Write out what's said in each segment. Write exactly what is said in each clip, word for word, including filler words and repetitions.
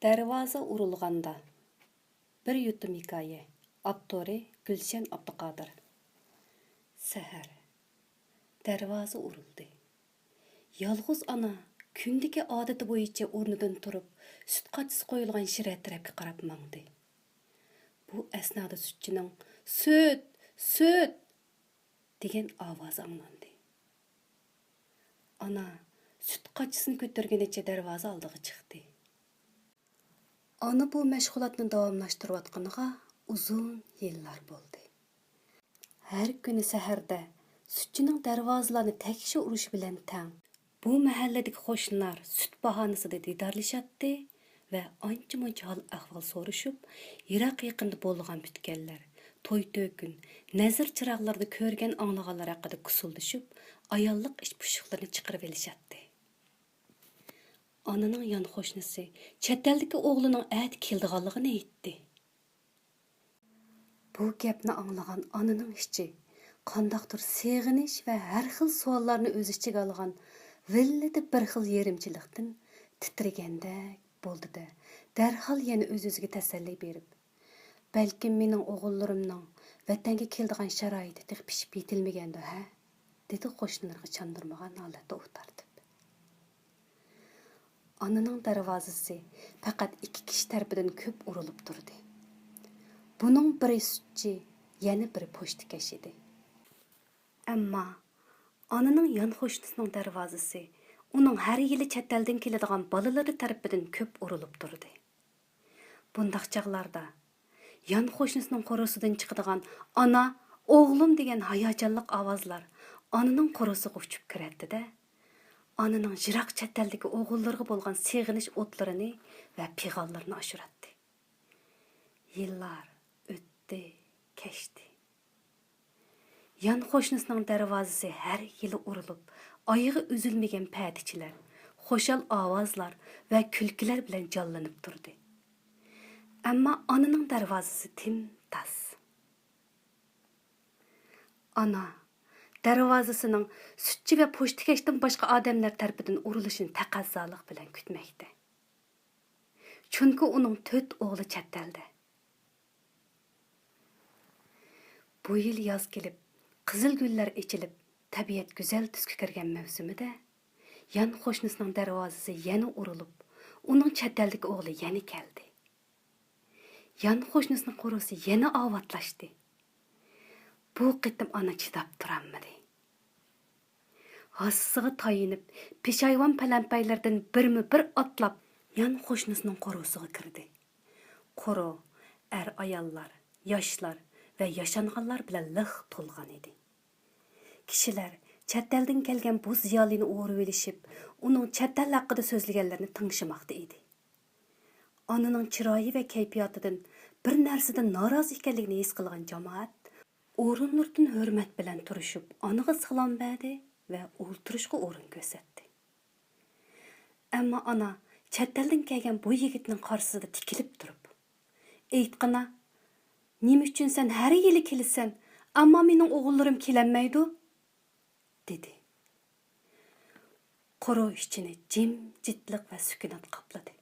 دەرۋازا ئۇرۇلغاندا. بىر يۇتۇم ھېكايە. ئاپتورى: گۈلشەن ئابدۇقادىر. سەھەر. دەرۋازا ئۇرۇلدى. يالغۇز ئانا كۈندىكى ئادىتى بويىچە ئورنىدىن تۇرۇپ، سۈت قاچىسى قويۇلغان شىرە تەرەپكە قاراپ ماڭدى. بۇ ئەسنادا سۈتچىنىڭ: «سۈت! سۈت!» دېگەن ئاۋازى ئاڭلاندى. ئانا سۈت قاچىسىنى كۆتۈرگىنىچە دەرۋازا ئالدىغا چىقتى. ئانا بۇ مەشغۇلاتنى داۋاملاشتۇرۇۋاتقىنىغا ئۇزۇن يىللار بولدى. ھەر كۈنى سەھەردە سۈتچىنىڭ دەرۋازىلارنى تەكشى ئۇرۇشى بىلەن تەڭ، بۇ مەھەللىدىكى قوشنىلار سۈت باھانىسىدا دىدارلىشاتتى ۋە ئانچە-مۇنچە ھال-ئەھۋال سورىشىپ، يىراق-يېقىندا بولىدىغان پۈتكەللەر، توي-تۆكۈن، نەزىر-چىراغلاردا كۆرگەن-ئاڭلىغانلار ھەققىدە كۇسۇلدىشىپ، ئاياللىق ئىچ پۇشۇقلىرىنى چىقىرىۋېلىشاتتى. ئانىنىڭ يان قوشنىسى چەت ئەلدىكى ئوغلىنىڭ ئەتە كېلىدىغانلىقىنى ئېيتتى. بۇ گەپنى ئاڭلىغان ئانىنىڭ ئىچى قانداقتۇر سېغىنىش ۋە ھەر خىل سوئاللارنى ئۆز ئىچىگە ئالغان ۋىللىدە بىر خىل يېرىمچىلىقتىن تىترىگەندەك بولدى-دە، دەرھال يەنە ئۆز-ئۆزىگە تەسەللى بېرىپ، «بەلكىم مېنىڭ ئوغۇللىرىمنىڭ ۋەتەنگە كېلىدىغان شارائىتى تېخى پىشىپ يېتىلمىگەندۇ ھە؟» دېدى قوشنىلىرىغا چاندۇرمىغان ھالەتتە ئۇھ تارتىپ. ئانىنىڭ دەرۋازىسى پەقەت ئىككى كىشى تەرىپىدىن كۆپ ئۇرۇلۇپ تۇردى. بۇنىڭ بىرى سۈتچى، يەنە بىرى پوچتىكەش ئىدى. ئەمما ئانىنىڭ يان قوشنىسىنىڭ دەرۋازىسى ئۇنىڭ ھەر يىلى چەت ئەلدىن كېلىدىغان بالىلىرى تەرىپىدىن كۆپ ئۇرۇلۇپ تۇردى. بۇنداق چاغلاردا يان قوشنىسىنىڭ قورۇسىدىن چىقىدىغان «ئانا، ئوغلۇم» دېگەن ھاياجانلىق ئاۋازلار ئانىنىڭ قورسىغا ئۇچۇپ كىرەتتى-دە، ئانىنىڭ يىراق چەت ئەلدىكى ئوغۇللىرىغا بولغان سېغىنىش ئوتلىرىنى ۋە پىغانلىرىنى ئاشۇراتتى. يىللار ئۆتتى، كەچتى. يان قوشنىسىنىڭ دەرۋازىسى ھەر يىلى ئۇرۇلۇپ، ئايىغى ئۈزۈلمىگەن پەدىچىلەر، خۇشال ئاۋازلار ۋە كۈلكىلەر بىلەن جانلىنىپ تۇردى. ئەمما ئانىنىڭ دەرۋازىسى تىمتاس. ئانا دەرۋازىسىنىڭ سۈتچى ۋە پوچتىكەشتىن باشقا ئادەملەر تەرىپىدىن ئۇرۇلۇشىنى تەقەززالىق بىلەن كۈتمەكتە. چۈنكى ئۇنىڭ تۆت ئوغلى چەت ئەلدە. بۇ يىل ياز كېلىپ، قىزىل گۈللەر ئېچىلىپ، تەبىئەت گۈزەل تۈسكە كىرگەن مەۋسۇمىدە، يان قوشنىسىنىڭ دەرۋازىسى يەنە ئۇرۇلۇپ، ئۇنىڭ چەت ئەلدىكى ئوغلى يەنە كەلدى. يان قوشنىسىنىڭ قورۇسى يەنە ئاۋاتلاشتى. بۇ قېتىم ئانا چىداپ تۇرالمىدى. ھاسىسىغا تايىنىپ، پېشايۋان پەلەمپەيلىرىدىن بىرمۇ بىر ئاتلاپ، يان قوشنىسىنىڭ قورۇسىغا كىردى. قورۇ ئەر-ئاياللار، ياشلار ۋە ياشانغانلار بىلەن لىق تولغان ئىدى. كىشىلەر چەت ئەلدىن كەلگەن بۇ زىيالىينى ئورىۋېلىشىپ، ئۇنىڭ چەت ئەل ھەققىدە سۆزلىگەنلىرىنى تىڭشىماقتا ئىدى. ئانىنىڭ چىرايى ۋە كەيپىياتىدىن بىر نەرسىدىن نارازى ئىكەنلىكىنى ھېس قىلغان جامائەت ئورۇنلىرىدىن ھۆرمەت بىلەن تۇرۇشۇپ، ئانىغا سالام بەردى ۋە ئولتۇرۇشقا ئورۇن كۆرسەتتى. ئەمما ئانا چەت ئەلدىن كەلگەن بۇ يىگىتنىڭ قارشىسىدا تىكىلىپ تۇرۇپ، ئېيتقىنا، نېمە ئۈچۈن سەن ھەر يىلى كېلىسەن، ئەمما مېنىڭ ئوغۇللىرىم كېلەلمەيدۇ؟ دېدى. قورۇ ئىچىنى جىمجىتلىق ۋە سۈكۈنات قاپلىدى.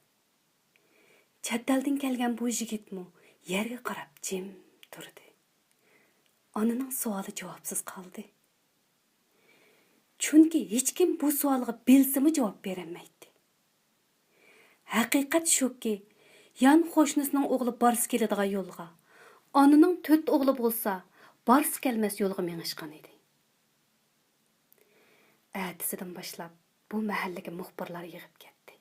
چەت ئەلدىن كەلگەن بۇ يىگىتمۇ يەرگە قاراپ جىم تۇردى. ئانىنىڭ سوئالى جاۋابسىز قالدى. چۈنكى ھېچكىم بۇ سوئالغا بىلسىمۇ جاۋاب بېرەلمەيتتى. ھەقىقەت شۇكى، يان قوشنىسىنىڭ ئوغلى بارسا كېلىدىغان يولغا، ئانىنىڭ تۆت ئوغلى بولسا بارسا كەلمەس يولغا مېڭىشقان ئىدى. ئەتىسىدىن باشلاپ بۇ مەھەللىگە مۇخبىرلار يىغىپ كەتتى.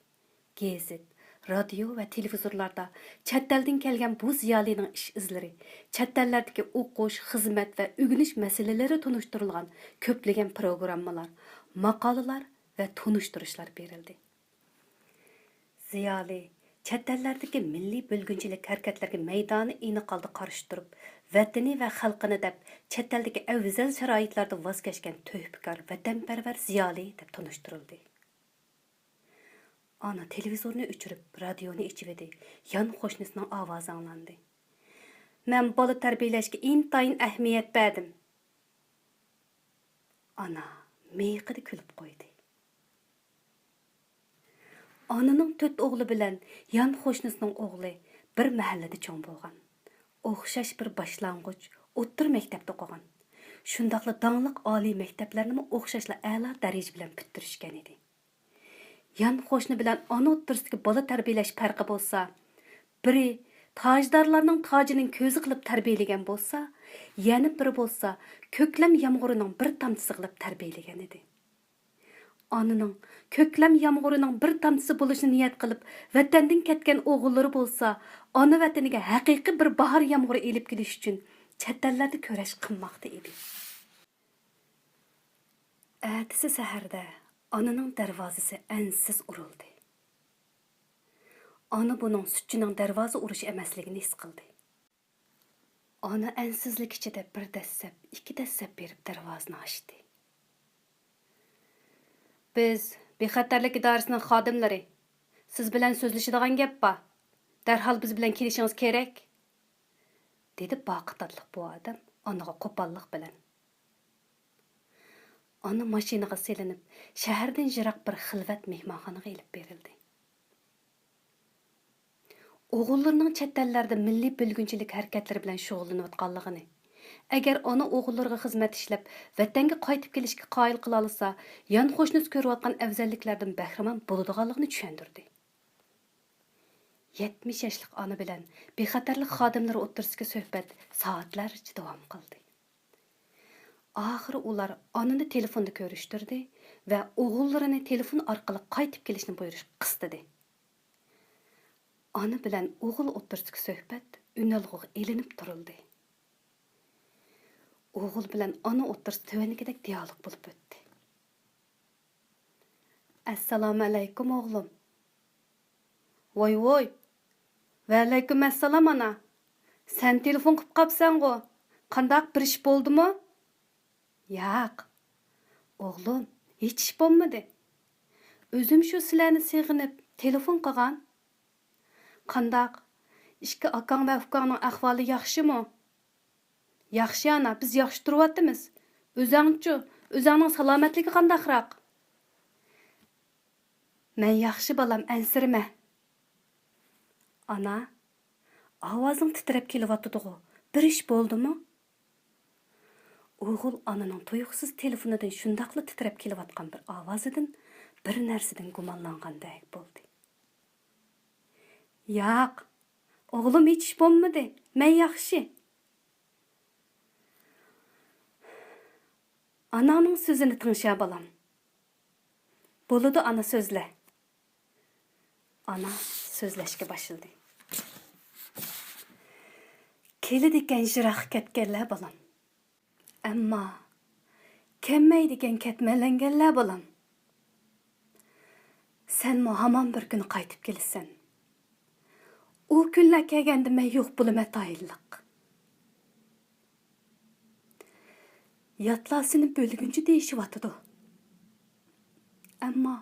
گېزىت، رادىيو ۋە تېلېۋىزورلاردا چەت ئەلدىن كەلگەن بۇ زىيالىينىڭ ئىش ئىزلىرى، چەت ئەللەردىكى ئوقۇش، خىزمەت ۋە ئۆگىنىش مەسىلىلىرى تونۇشتۇرۇلغان كۆپلىگەن پروگراممىلار، ماقالىلار ۋە تونۇشتۇرۇشلار بېرىلدى. زىيالىي چەت ئەللەردىكى مىللىي بۆلگۈنچىلىك ھەرىكەتلەرگە مەيدانى ئېنىق ھالدا قارشى تۇرۇپ، ۋەتىنى ۋە خەلقىنى دەپ، چەت ئەلدىكى ئەۋزەل شارائىتلاردىن ۋاز كەچكەن تۆھپىكار، ۋەتەنپەرۋەر زىيالىي دەپ تونۇشتۇرۇلدى. ئانا تېلېۋىزورنى ئۆچۈرۈپ، رادىيونى ئېچىۋىدى. يان قوشنىسىنىڭ ئاۋازى ئاڭلاندى. مەن بالا تەربىيەلەشكە ئىنتايىن ئەھمىيەت بەردىم. ئانا مىيىقىدا كۈلۈپ قويدى. ئانىنىڭ تۆت ئوغلى بىلەن يان قوشنىسىنىڭ ئوغلى بىر مەھەللىدە چوڭ بولغان. ئوخشاش بىر باشلانغۇچ، ئوتتۇرا مەكتەپتە ئوقۇغان. شۇنداقلا داڭلىق ئالىي مەكتەپلەرنىمۇ ئوخشاشلا ئەلا دەرىجە بىلەن پۈتتۈرۈشكەن ئىدى. يان قوشنا بىلەن ئانا ئوتتۇرىسىدىكى بالا تەربىيەلەش پەرقى بولسا، بىرى تاجدارلارنىڭ تاجىنىڭ كۆزى قىلىپ تەربىيەلىگەن بولسا، يەنە بىرى بولسا كۆكلەم يامغۇرىنىڭ بىر تامچىسى قىلىپ تەربىيەلىگەن ئىدى. ئانىنىڭ كۆكلەم يامغۇرىنىڭ بىر تامچىسى بولۇشنى نىيەت قىلىپ، ۋەتەندىن كەتكەن ئوغۇللىرى بولسا، ئانا ۋەتىنىگە ھەقىقىي بىر باھار يامغۇرى ئېلىپ كېلىش ئۈچۈن چەت ئەللەردە كۈرەش قىلماقتا ئىدى. ئەتىسى سەھەردە ئانىنىڭ دەرۋازىسى ئەنسىز ئۇرۇلدى. ئانا بۇنىڭ سۈتچىنىڭ دەرۋازا ئۇرۇشى ئەمەسلىكىنى ھېس قىلدى. ئانا ئەنسىزلىك ئىچىدە بىر دەسسەپ، ئىككى دەسسەپ بېرىپ دەرۋازىنى ئاچتى. «بىز بىخەتەرلىك ئىدارىسىنىڭ خادىملىرى. سىز بىلەن سۆزلىشىدىغان گەپ بار. دەرھال بىز بىلەن كېلىشىڭىز كېرەك»، دېدى باقا تاتلىق بۇ ئادەم ئانىغا قوپاللىق بىلەن. ئانا ماشىنىغا سېلىنىپ، شەھەردىن يىراق بىر خىلۋەت مېھمانخانىغا ئېلىپ بېرىلدى. ئوغۇللىرىنىڭ چەت ئەللەردە مىللىي بۆلگۈنچىلىك ھەرىكەتلىرى بىلەن شۇغۇللىنىۋاتقانلىقىنى، ئەگەر ئانا ئوغۇللىرىغا خىزمەت ئىشلەپ، ۋەتەنگە قايتىپ كېلىشكە قايىل قىلالىسا، يان قوشنىسى كۆرۈۋاتقان ئەۋزەللىكلەردىن بەھرىمەن بولىدىغانلىقىنى چۈشەندۈردى. يەتمىش ياشلىق ئانا بىلەن بىخەتەرلىك خادىملىرى ئوتتۇرىسىدىكى سۆھبەت سائەتلەرچە داۋام قىلدى. ئاخىرى ئۇلار ئانىنى تېلېفوندا كۆرۈشتۈردى ۋە ئوغۇللىرىنى تېلېفون ئارقىلىق قايتىپ كېلىشنى بۇيرۇشقا قىستىدى. ئانا بىلەن ئوغۇل ئوتتۇرىسىدىكى سۆھبەت ئۈنئالغۇغا ئېلىنىپ تۇرۇلدى. ئوغۇل بىلەن ئانا ئوتتۇرىسىدا تۆۋەندىكىدەك دىيالوگ بولۇپ ئۆتتى. «ئەسسالامۇئەلەيكۇم، ئوغلۇم.» «ۋاي، ۋاي.» «ۋەئەلەيكۇم ئەسسالام، ئانا. سەن تېلېفون قىپ قاپسەنغۇ. قانداق، بىر ئىش بولدىمۇ؟» «ياق، ئوغلۇم، ھېچ ئىش بولمىدى. ئۆزۈم شۇ سىلەرنى سېغىنىپ تېلېفون قىلغان.» «قانداق، ئىككى ئاكاڭ ۋە ئۇكاڭنىڭ ئەھۋالى ياخشىمۇ؟» «ياخشى، ئانا، بىز ياخشى تۇرۇۋاتىمىز. ئۆزەڭچۇ، ئۆزەڭنىڭ سالامەتلىكى قانداقراق؟» «مەن ياخشى، بالام، ئەنسىرىمە.» «ئانا، ئاۋازىڭ تىترەپ كېلىۋاتىدىغۇ، بىر ئىش بولدىمۇ؟» ئوغۇل ئانىنىڭ تۇيۇقسىز تېلېفونىدىن شۇنداقلا تىترەپ كېلىۋاتقان بىر ئاۋازىدىن بىر نەرسىدىن گۇمانلانغاندەك بولدى. «ياق، ئوغلۇم، ھېچ ئىش بولمىدى، مەن ياخشى.» «ئاناڭنىڭ سۆزىنى تىڭشا، بالام.» «بولىدۇ، ئانا، سۆزلە.» ئانا سۆزلەشكە باشلىدى. «كېلىدىكەن يىراققا كەتكەنلەر، بالام. ئەمما كەلمەيدىكەن كەتمەنلەنگەنلەر، بالام. سەنمۇ ھامان بىر كۈنى قايتىپ كېلىسەن. ئۇ كۈنلەر كەلگەندە مەن يوق بولىمەن تايىنلىق. ياتلار سېنى بۆلگۈنچى دېيىشىۋاتىدۇ. ئەمما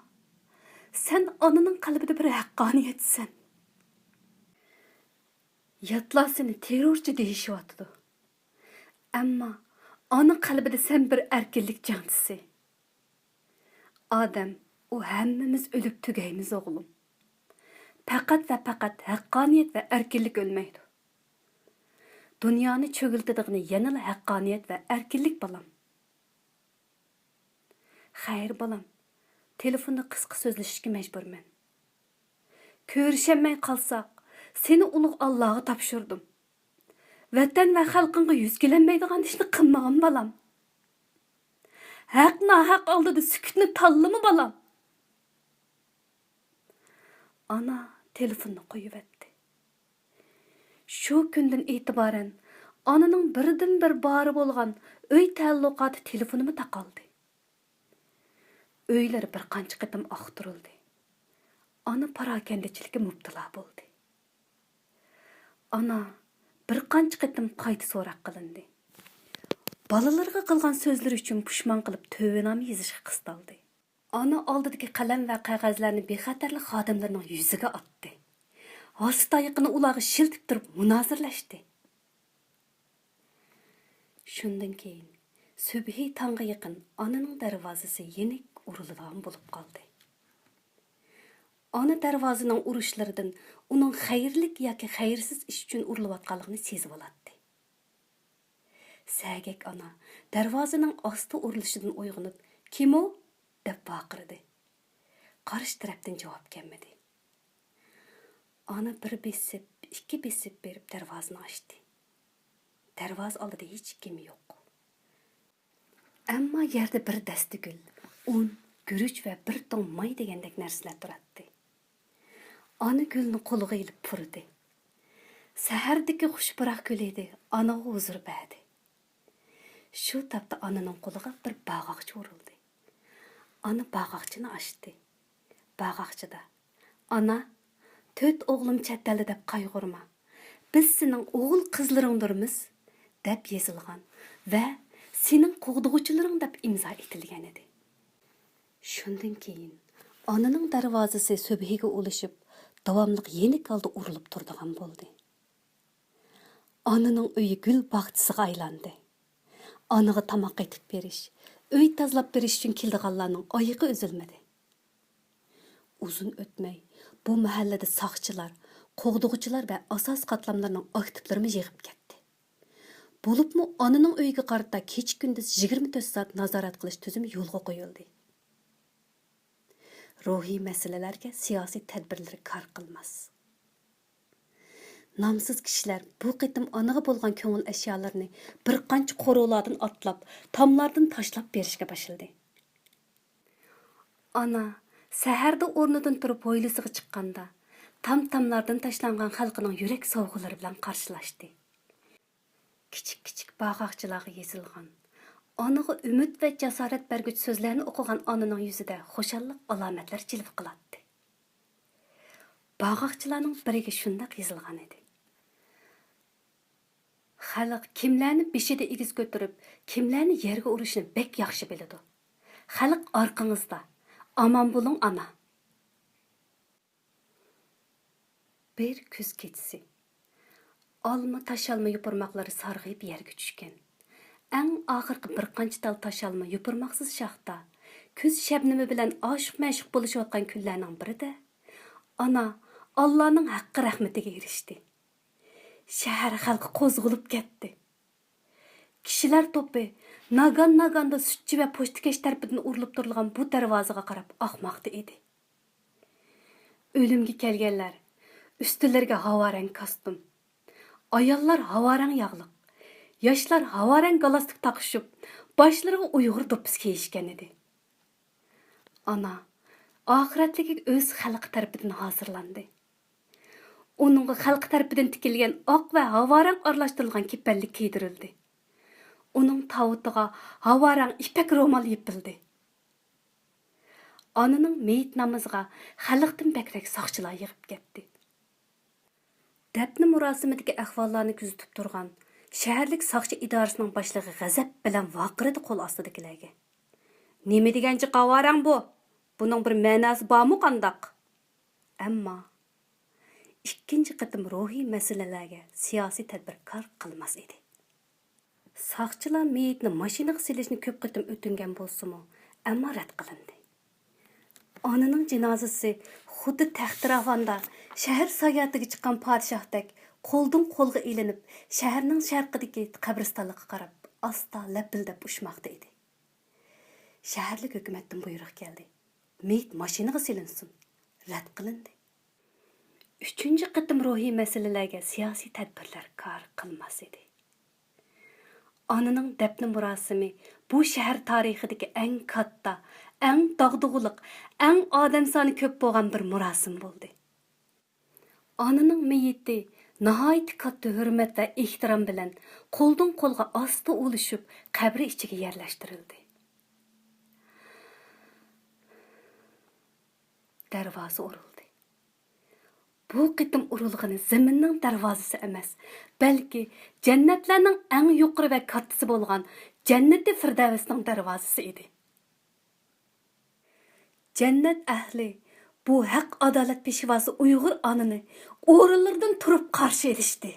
سەن ئانىنىڭ قەلبىدە بىر ھەققانىيەتچىسەن. ياتلار سېنى تېررورچى دېيىشىۋاتىدۇ. ئەمما ئانا قەلبىدە سەن بىر ئەركىنلىك جەڭچىسى. ئادەم، ئۇ ھەممىمىز ئۆلۈپ تۈگەيمىز، ئوغلۇم. پەقەت ۋە پەقەت ھەققانىيەت ۋە ئەركىنلىك ئۆلمەيدۇ. دۇنيانى چۆگۈلتىدىغىنى يەنىلا ھەققانىيەت ۋە ئەركىنلىك، بالام.» «خەير، بالام، تېلېفوندا قىسقا سۆزلىشىشكە مەجبۇرمەن. كۆرۈشەلمەي قالساق، سېنى ئۇلۇغ ئاللاغا تاپشۇردۇم. ۋەتەن ۋە خەلقىڭغا يۈز كېلەلمەيدىغان ئىشنى قىلمىغىن، بالام. ھەق-ناھەق ئالدىدا سۈكۈتنى تاللىما، بالام.» ئانا تېلېفوننى قويۇۋەتتى. شۇ كۈندىن ئېتىبارەن ئانىنىڭ بىردىنبىر بارى بولغان ئۆي تەئەللۇقاتى تېلېفونىمۇ تاقالدى. ئۆيلىرى بىر قانچە قېتىم ئاختۇرۇلدى. ئانا پاراكەندىچىلىككە مۇپتىلا بولدى. ئانا بىر قانچە قېتىم قايتا سوراق قىلىندى. بالىلىرىغا قىلغان سۆزلىرى ئۈچۈن پۇشمان قىلىپ تۆۋەننامە يېزىشقا قىستالدى. ئانا ئالدىدىكى قەلەم ۋە قەغەزلەرنى بىخەتەرلىك خادىملىرىنىڭ يۈزىگە ئاتتى. ھاسا تايىقىنى ئۇلارغا شىلتىپ تۇرۇپ مۇنازىرىلەشتى. شۇندىن كېيىن سۈبھى تاڭغا يېقىن ئانىنىڭ دەرۋازىسى يېنىك ئۇرۇلىدىغان بولۇپ قالدى. ئانا دەرۋازىنىڭ ئۇرۇشلىرىدىن ئۇنىڭ خەيرلىك ياكى خەيرسىز ئىش ئۈچۈن ئۇرۇلۇۋاتقانلىقىنى سېزىۋالاتتى. سەگەك ئانا دەرۋازىنىڭ ئاستا ئۇرۇلۇشىدىن ئويغىنىپ، «كىم ئۇ؟» دەپ ۋارقىرىدى. قارشى تەرەپتىن جاۋاب كەلمىدى. ئانا بىر بېسىپ، ئىككى بېسىپ بېرىپ دەرۋازىنى ئاچتى. دەرۋازا ئالدىدا ھېچكىم يوق. ئەمما يەردە بىر دەستە گۈل، ئۇن، گۈرۈچ ۋە بىر توڭ ماي دېگەندەك نەرسىلەر تۇراتتى. ئانا گۈلنى قولىغا ئېلىپ پۇرىدى. سەھەردىكى خۇش پۇراق گۈل ئىدى، ئانىغا ھۇزۇر بەردى. شۇ تاپتا ئانىنىڭ قولىغا بىر باغاقچە ئۇرۇلدى. ئانا باغاقچىنى ئاچتى. باغاقچىدا، «ئانا، تۆت ئوغلۇم چەت ئەلدە دەپ قايغۇرما. بىز سېنىڭ ئوغۇل قىزلىرىڭدۇرمىز» دەپ يېزىلغان ۋە «سېنىڭ قوغدىغۇچىلىرىڭ» دەپ ئىمزا ئېتىلگەن ئىدى. شۇندىن كېيىن ئانىنىڭ دەرۋازىسى سۈبھىگە ئۇلىشىپ، داۋاملىق يېنىك ھالدا ئۇرۇلۇپ تۇرىدىغان بولدى. ئانىنىڭ ئۆيى گۈل باغچىسىغا ئايلاندى. ئانىغا تاماق ئېتىپ بېرىش، ئۆي تازىلاپ بېرىش ئۈچۈن كېلىدىغانلارنىڭ ئايىغى ئۈزۈلمىدى. ئۇزۇن ئۆتمەي، بۇ مەھەللىدە ساقچىلار، قوغدىغۇچىلار ۋە ئاساسىي قاتلاملارنىڭ ئاكتىپلىرىمۇ يىغىپ كەتتى. بولۇپمۇ ئانىنىڭ ئۆيىگە قارىتا كېچە-كۈندۈز يىگىرمە تۆت سائەت نازارەت قىلىش تۈزۈمى يولغا قويۇلدى. روھىي مەسىلىلەرگە سىياسىي تەدبىرلىرى كار قىلماس. نامسىز كىشىلەر بۇ قېتىم ئانىغا بولغان كۆڭۈل ئەشيالىرىنى بىر قانچە قورۇلاردىن ئاتلاپ، تاملاردىن تاشلاپ بېرىشكە باشلىدى. ئانا سەھەردە ئورنىدىن تۇرۇپ ھويلىسىغا چىققاندا، تام-تاملاردىن تاشلانغان خەلقىنىڭ يۈرەك سوۋغىلىرى بىلەن قارشىلاشتى. كىچىك-كىچىك باغاقچىلارغا يېزىلغان، ئانىغا ئۈمىد ۋە جاسارەت بەرگۈچى سۆزلەرنى ئوقۇغان ئانىنىڭ يۈزىدە خۇشاللىق ئالامەتلىرى جىلۋە قىلاتتى. باغاقچىلارنىڭ بىرىگە شۇنداق يېزىلغان ئىدى: «خەلق كىملەرنى بېشىدا ئېگىز كۆتۈرۈپ، كىملەرنى يەرگە ئۇرۇشنى بەك ياخشى بىلىدۇ. خەلق ئارقىڭىزدا. ئامان بولۇڭ، ئانا.» بىر كۈز كېچىسى. ئالما، تاشالما يوپۇرماقلىرى سارغىيىپ يەرگە چۈشكەن. ئەڭ ئاخىرقى بىر قانچە تال تاشالما يوپۇرماقسىز شاختا، كۈز شەبنىمى بىلەن ئاشىق-مەشۇق بولۇشۇۋاتقان كۈنلەرنىڭ بىرىدە، ئانا ئاللانىڭ ھەققى رەھمىتىگە ئېرىشتى. شەھەر خەلقى قوزغىلىپ كەتتى. كىشىلەر توپى ناگان-ناگاندا سۈتچى ۋە پوچتىكەش تەرىپىدىن ئۇرۇلۇپ تۇرۇلغان بۇ دەرۋازىغا قاراپ ئاقماقتا ئىدى. ئۆلۈمگە كەلگەنلەر ئۈستىلىرىگە ھاۋا رەڭ كاستۇم، ئاياللار ھاۋا رەڭ ياغلىق، ياشلار ھاۋا رەڭ گالستۇك تاقىشىپ، باشلىرىغا ئۇيغۇر دوپپىسى كىيىشكەن ئىدى. ئانا ئاخىرەتلىكىگە ئۆز خەلقى تەرىپىدىن ھازىرلاندى. ئۇنىڭغا خەلقى تەرىپىدىن تىكىلگەن ئاق ۋە ھاۋا رەڭ ئارىلاشتۇرۇلغان كېپەنلىك كىيدۈرۈلدى. ئۇنىڭ تاۋۇتىغا ھاۋا رەڭ يىپەك رومال يېپىلدى. ئانىنىڭ مېيىت نامىزىغا خەلقتىن بەكرەك ساقچىلار يىغىپ كەتتى. دەپنە مۇراسىمىدىكى ئەھۋاللارنى كۆزىتىپ تۇرغان شەھەرلىك ساقچى ئىدارىسىنىڭ باشلىقى غەزەپ بىلەن ۋارقىرىدى قول ئاستىدىكىلەرگە: «نېمە دېگەن جىق ھاۋا رەڭ بۇ؟ بۇنىڭ بىر مەناسى بارمۇ قانداق؟» ئەمما ئىككىنچى قېتىم روھىي مەسىلىلەرگە سىياسىي تەدبىر كار قىلماس ئىدى. ساقچىلار مېيىتنى ماشىنىغا سېلىشنى كۆپ قېتىم ئۆتۈنگەن بولسىمۇ، ئەمما رەت قىلىندى. ئانىنىڭ جىنازىسى خۇددى تەختىراۋاندا شەھەر ساياھىتىگە چىققان پادىشاھتەك قولدىن قولغا ئېلىنىپ، شەھەرنىڭ شەرقىدىكى قەبرىستانلىققا قاراپ ئاستا لەپىلدەپ ئۇچماقتا ئىدى. شەھەرلىك ھۆكۈمەتتىن بۇيرۇق كەلدى. مېيىت ماشىنىغا سېلىنسۇن. رەت قىلىندى. ئۈچىنچى قېتىم روھىي مەسىلىلەرگە سىياسىي تەدبىرلەر كار قىلماس ئىدى. ئانىنىڭ دەپنە مۇراسىمى بۇ شەھەر تارىخىدىكى ئەڭ كاتتا، ئەڭ داغدۇغىلىق، ئەڭ ئادەم سانى كۆپ بولغان بىر مۇراسىم بولدى. ئانىنىڭ مېيىتى ناھايىتى كاتتا ھۆرمەت ۋە ئېھتىرام بىلەن قولدىن قولغا ئاستا ئۇلىشىپ، قەبرە ئىچىگە يەرلەشتۈرۈلدى. دەرۋازا ئۇرۇلدى. بۇ قېتىم ئۇرۇلغىنى زېمىننىڭ دەرۋازىسى ئەمەس، بەلكى جەننەتلەرنىڭ ئەڭ يۇقىرى ۋە كاتتىسى بولغان جەننىتى فىردەۋسنىڭ دەرۋازىسى ئىدى. جەننەت ئەھلى بۇ ھەق-ئادالەت پېشۋاسى ئۇيغۇر ئانىنى ئورۇنلىرىدىن تۇرۇپ قارشى ئېلىشتى.